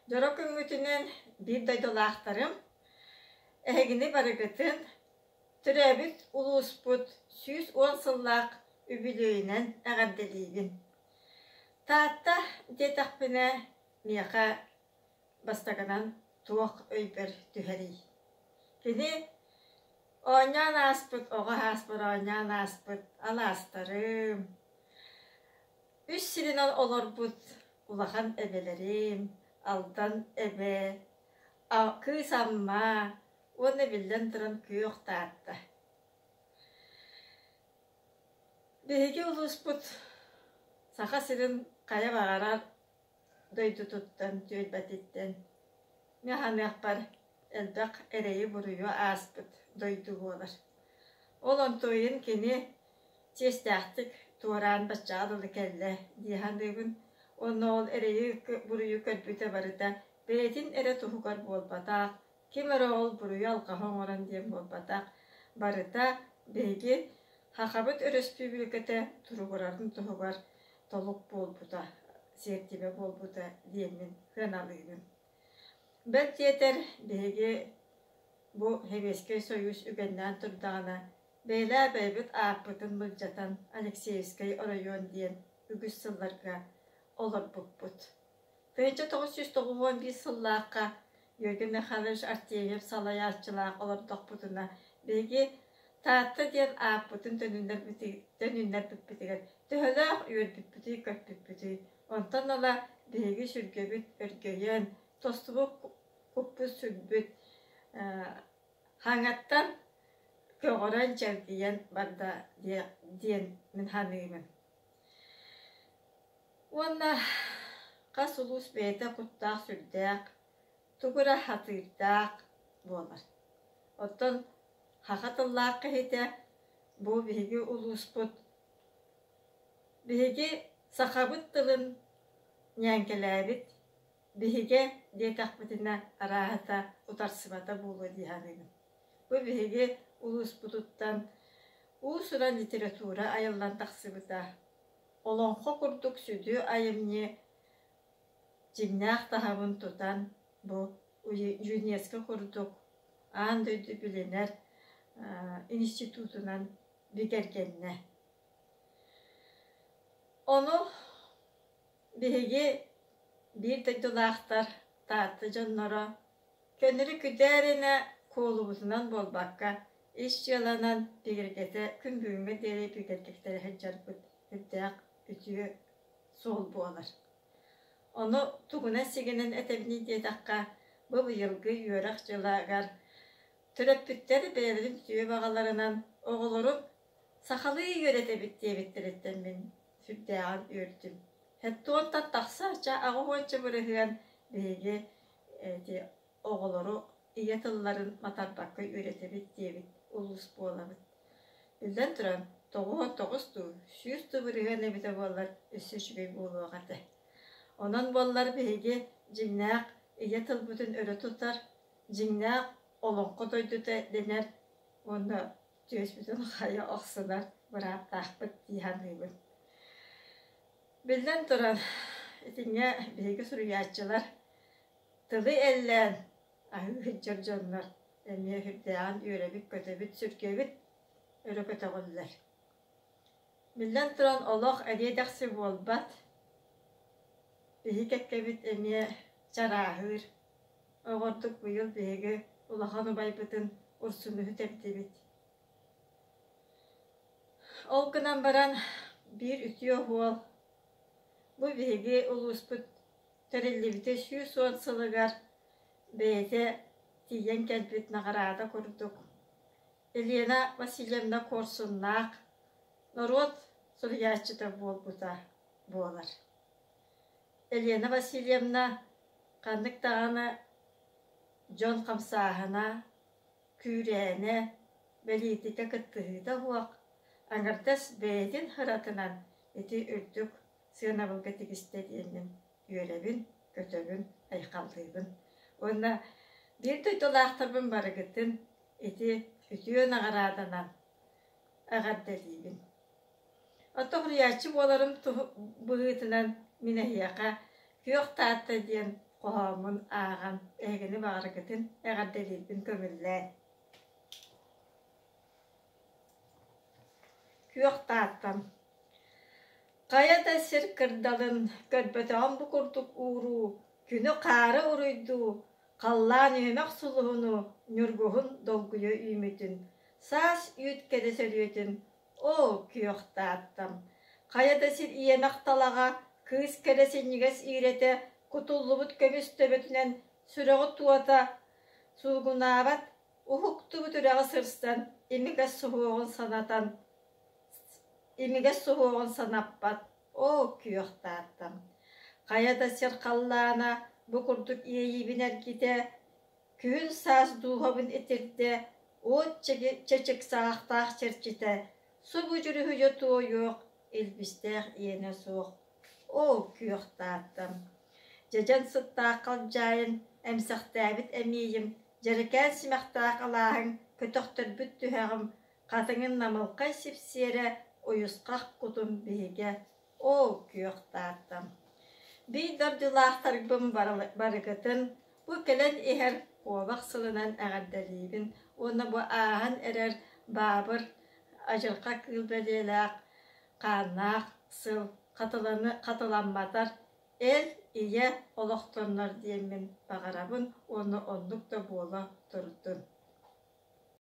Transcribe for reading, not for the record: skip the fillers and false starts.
Дьоро күҥҥүтүнэн биир дойдулаахтарым, эһигини барыгытын төрөөбүт улууспут 110 сыллаах үбүлүөйүнэн эҕэрдэлиибин. Таатта диэтэхпинэ, миэхэ бастакынан туох өйбөр түһэрий? Кини оонньоон ааспыт оҕо ааспар оонньоон ааспыт алаастарым, үс сиринэн олорбут улахан эбэлэрим, Алдан эбэ, Кыыс Амма уонна биллэн туран Күөх Таатта. Биһиги улууспут Саха сирин хайа баҕарар дойдутуттан, түөлбэтиттэн мин саныахпар элбэх эрэйи-буруйу ааспыт дойду буолар. Ол онтуойун кини чиэстээхтик туораан баччаҕа дылы кэллэ дии саныыбын уонна ол эрэйи-буруйу көрбүтэ барыта бэйэтин эрэ туһугар буолбатах, ким эрэ ол буруйу-алҕаһы оҥорон диэн буолбатах, барыта биһиги Сахабыт Өрөспүүбүлүкэтэ туругурарын туһугар толук буолбута, сиэртибэ буолбута диэммин сыаналыыбын. Бэл диэтэр, биһиги бу Сэбиэскэй Сойуус үгэннээн турдаҕына, бэйэлээх бэйэбит ааппытын былдьатан Алексеевскай оройуон диэн үгүс сылларга олорбуппут. 1991 сыллаахха Георгий Михайлович Артемьев салайааччылаах олордохпутуна, биһиги Таатта диэн ааппытын төнүннэрбиппитигэр төһөлөөх үөрбүппүтүй-көппүппүтүй, онтон ыла биһиги сүргэбит өргөйөн, тостубут куппут-сүрбүт хаҥаттан көҕөрөн чэлгийэн барда диэн мин саныыбын. Уонна хас улуус бэйэтэ куттаах-сүрдээх, тугу эрэ хатыырдаах буолар. Оттон саха тыллаах киһитэ бу биһиги улууспут биһиги сахабыт тылын ньээҥкэлээбит биһигэ диэтэхпитинэ арааһата утарсыбата буолуо дии саныыбын. Бу биһиги улууспутуттан уус-уран литература айыллан тахсыбыта. Олоҥхо курдук сүдү айымньы дьиҥнээх таһымын тутан бу ЮНЕСКО курдук аан дойду билинэр институтунан бигэргэннэ. Ону биһиги биир дойдулаахтар Таатта дьонноро көннөрү күдээринэ куолубутунан буолбакка, ис дьыаланан бигэргэтэ күн бүгүҥҥэ диэри бигэргэттэрэ сылдьарбыт үрдээх үтүө суол буолар. Ону тугунан сигэнэн этэбиний диэтэххэ, бу быйылгы үөрэх дьылыгар төрөппүттэр бэйэлэрин үтүө баҕаларынан оҕолорун сахалыы үөрэтэбит диэбиттэриттэн мин сүрдээҕин үөрдүм. Һэттуонтан тахса ча аҕыс уонча бырыһыан биһиги ити оҕолору ийэ тылларын матарбакка үөрэтэбит диэбит улуус буолабыт. Биллэн туран, 99 дуу, 100 дуу бырыһыан эбитэ буоллар өссө үчүгэй буолуох этэ. Онон буоллар биһиги дьиҥнээх ийэ тылбытын өрө тутар, дьиҥнээх олоҥхо дойдута дэнэр уонна түөспүтүн хайа охсунар бырааптаахпыт дии саныыбын. Биллэн туран, итиннэ биһиги суруйааччылар тылы эллээн аһыы сылдьар дьоннор эмиэ сүрдээҕин үөрэбит-көтөбүт, сүргэбит өрө көтөҕүллэр. Биллэн туран, олох эриэ-дэхси буолбат. Биһи кэккэбит эмиэ чарааһыыр. Оҕордук быйыл биһиги улахан убайбытын Урсунуһу тэптибит. Ол гынан баран биир үтүө уол бу биһиги улууспут тэриллибитэ 110 сылыгар бэйэтэ тиийэн кэлбит наҕараада курдук Елена Васильевна Куорсуннаах норуот суруйааччыта буолбута буолар. Елена Васильевна ханнык даҕаны дьон хамсааһына, күүрээнэ, бэлиитикэ кыттыһыыта суох, аҥардас бэйэтин сыратынан ити үрдүк сыанабылга тигистэ диэммин үөрэбин, көтөбүн, айхаллыыбын. Уонна биир дойдулаахтарбын барыгытын ити үтүө наҕарааданан эҕэрдэлиибин. Оттон суруйааччы буоларым быһыытынан мин эһиэхэ Күөх Таатта диэн хоһооммун ааҕан эһигини баҕаргытын эҕэрдэлиирбин көҥүллээн. Күөх Тааттам Хайа да сир кырдалын көрбөтөҕүм бу курдук ууруу, күнү-хаары уруйдуу, халлаан үһүмэх сулуһуну ньургуһун долгуйа үүммүтүн, саас үүт кэрэ сөрүөтүн, оо, күөх Тааттам! Хайа да сир иэмэх талаҕа, кыыс кэрэ синньигэс иирэтэ кутуллубут көмүс төбөтүнэн сүрэҕи туота суугунаабат, уһуктубут үрэҕи сырсан, имигэс суһуоҕун санатан Имигэс суһуоҕун санаппат, оо, күөх Тааттам! Хайа да сир халлаана бу курдук иэйиибин эргитэ, күһүн-саас дууһабын итирдэ, уот чэчик саҕахтаах чэрчитэ, субу дьүрүһүйэ туойуох, илбистээх иэнэ суох, оо, күөх Тааттам! Дьэдьэн сыттаах халдьаайын, эмсэхтээбит эмиийим, дьэрэкээн симэхтээх алааһыҥ, көтөхтөрбүт түһэҕим, Хатыҥын намылхай сипсиэрэ, уйусхах кутум биһигэ, оо, күөх Тааттам! Биир дордьулаахтарбын барыгытын бу кэлэн иһэр куобах сылынан эҕэрдэлиибин уонна бу ааһан эрэр баабыр адьырҕа кыыл бэлиэлээх хааннаах сыл хатыланы хатыламматар эр ийэ олохтоннор диэммин баҕарабын уонна оннук да буола турдун.